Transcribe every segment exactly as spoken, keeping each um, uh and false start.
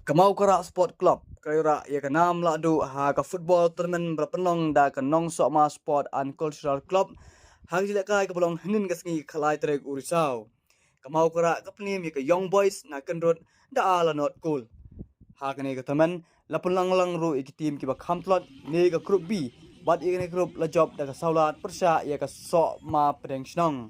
Ka Mawkara Sport Club ka la ïoh ïa ka nam lahduh ha ka football tournament ba la pynlong da ka Nongsohma Sport and Cultural Club ha ka jingïalehkai kaba long hynnin ka sngi, khatlai tarik u Risaw. Ka Mawkara ka pynïap ïa ka Young Boys na Kyndrut da ar la nod kol. Ha kane ka tournament la pynlong lang ruh ïa ki team kiba kham tlot ne ka Group B bad ïa kane ka group la jop da ka Sawlad pyrshah ïa ka Sohma Pdeng Shnong.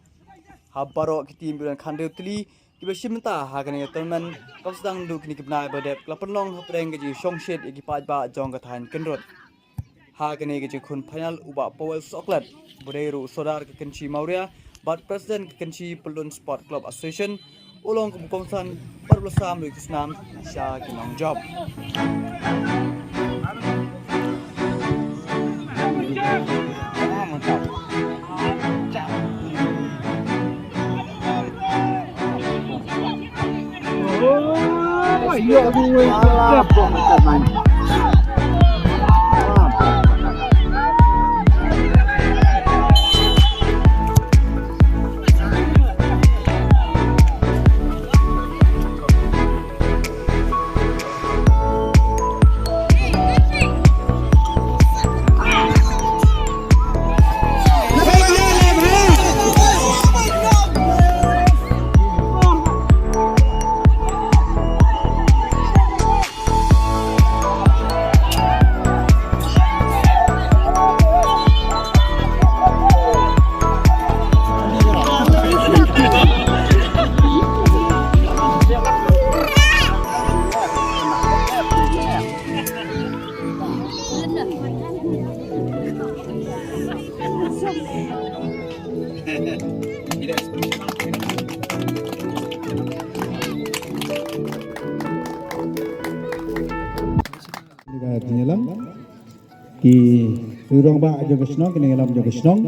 Ha baroh ki team kiba don khathynriew tylli kiba shim bynta ha kane ka tournament kaba sdang naduh kine ki bnai ba dep ka la pynlong hapdeng ka jingshongshit ïa ki paidbah jong ka thaiñ Kyndrut. Ha kane ka jingkhun final u Bah Powell Sohklet, ba dei ruh u Sordar ka Kynshi Mawria bad President ka Kynshi Pyllun Sport Club Association, u long kum u kongsan bad u la sam ruh ïa ki snam sha ki nongjop. Ki rangbah jong ka shnong, ki nongïalam jong ka shnong.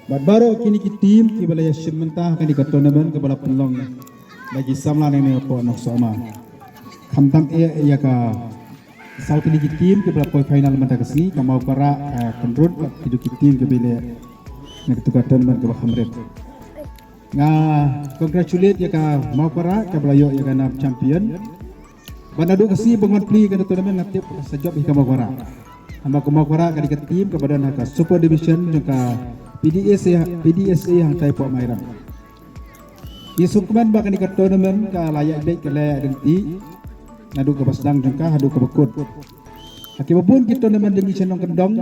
Bad baroh kine ki team kiba la ïa shim bynta ha kane ka tournament kaba la pynlong da ki samla na kane ka pdeng Nongsohma. Khamtam eh ïa ka saw tylli ki team kiba la poi final mynta ka sngi, ka Mawkara, ka Kyndrut, bad kito ki team kiba ïaleh na kata ka tournament kaba kham rit. Nga congratulate ïa ka Mawkara kaba la ïoh ïa ka nam champion. Bad naduh ka sngi ba ngan plie kane ka tournament nga tip sa jop hi ka Mawkara. Namar ka Mawkara ka dei ka team kaba don ha ka Super Division jong ka P D S A, P D S A hangtai hapoh Mairang. Ngi sngewkmen ba kane ka tournament ka la ïaid beit, ka la ïaid ryntih naduh kaba sdang jong ka haduh kaba kut. Ha kiba bun ki tournament jong ngi sha nongkyndong,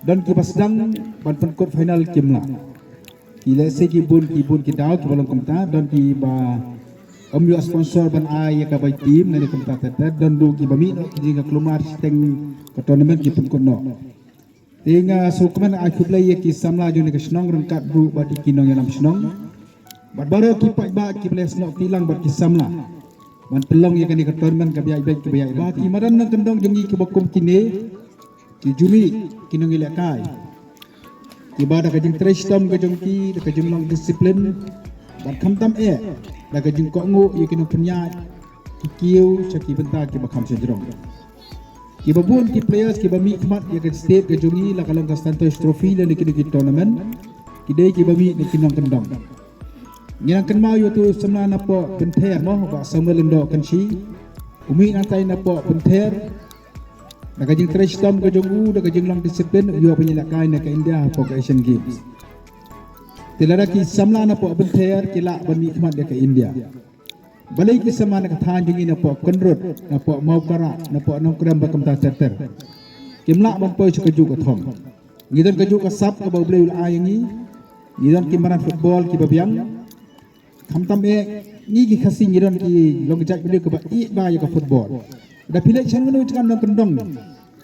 don kiba sdang ban pynkut final kim lah. Ki lehse ki bun, ki bun ki daw kiba long kumta, don kiba ym ïoh sponsor ban ai ïa ka bai team ne kumta ter ter, don ruh kiba mih noh ki jingkhlem shiteng ka tournament ki pynkut noh. Te nga sngewkmen ai khublei ïa ki samla jong kane ka shnong ryngkat ruh bad ki nongïalam shnong. Bad baroh ki paidbah kiba la snoh kti lang bad ki samla ban pynlong ïa kane ka tournament kaba ïaid beit, kaba ïaid beit. Ba ki madan nongkyndong jong ngi kiba kum kine ki ju mih ki nongïalehkai kiba da ka jingtrei shitom ka jong ki, da ka jinglong discipline, bad khamtam eh da ka jingkohnguh ïa ki nongpynïaid, ki kiew sha ki bynta kiba kham shajrong. Kiba bun ki players kiba mihkhmat ïa ka state ka jong ngi, la ka long ka Santosh Trophy lane kine ki tournament, ki dei kiba mih na ki nongkyndong. Ngi nang kynmaw ïa utu u samla napoh Pynther mo, Bah Samuel Lyngdoh Kynshi. U mih nangtai napoh Pynther. Da ka jingtrei shitom ka jong u, da ka jinglong discipline, u ïoh ban ïalehkai na ka India hapoh ka Asian Games. Te lada ki samla napoh Pynther ki lah ban mihkhmat ïa ka India, balei ki samla na ka thaiñ jong ngi napoh Kyndrut, napoh Mawkara, napoh Nongkrem bad kumta ter ter kim lah ban poi sha kajuh ka thong? Ngi don kajuh ka sap kaba U Blei u la ai ïa ngi. Ngi don ki madan football kiba biang. Khamtam eh ngi ki Khasi ngi don ki long ka jaitbynriew kaba ïeit bha ïa ka football. Da phi leit sha kano kano ka nongkyndong,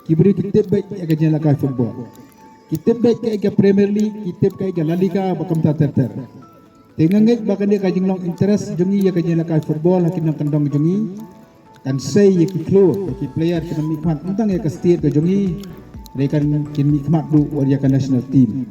ki briew ki tip beit ïa ka jingïalehkai football. Ki tip beit kaei ka Premier League, ki tip kaei ka La Liga bad kumta ter ter. Te nga ngeit ba kane ka jinglong interest jong ngi ïa ka jingïalehkai football ha ki nongkyndong jong ngi kan sei ïa ki khlur, ïa ki player kiba mihkhmat, ym tang ïa ka state ka jong ngi, hynrei kan, kin mihkhmat ruh wat ïa ka national team.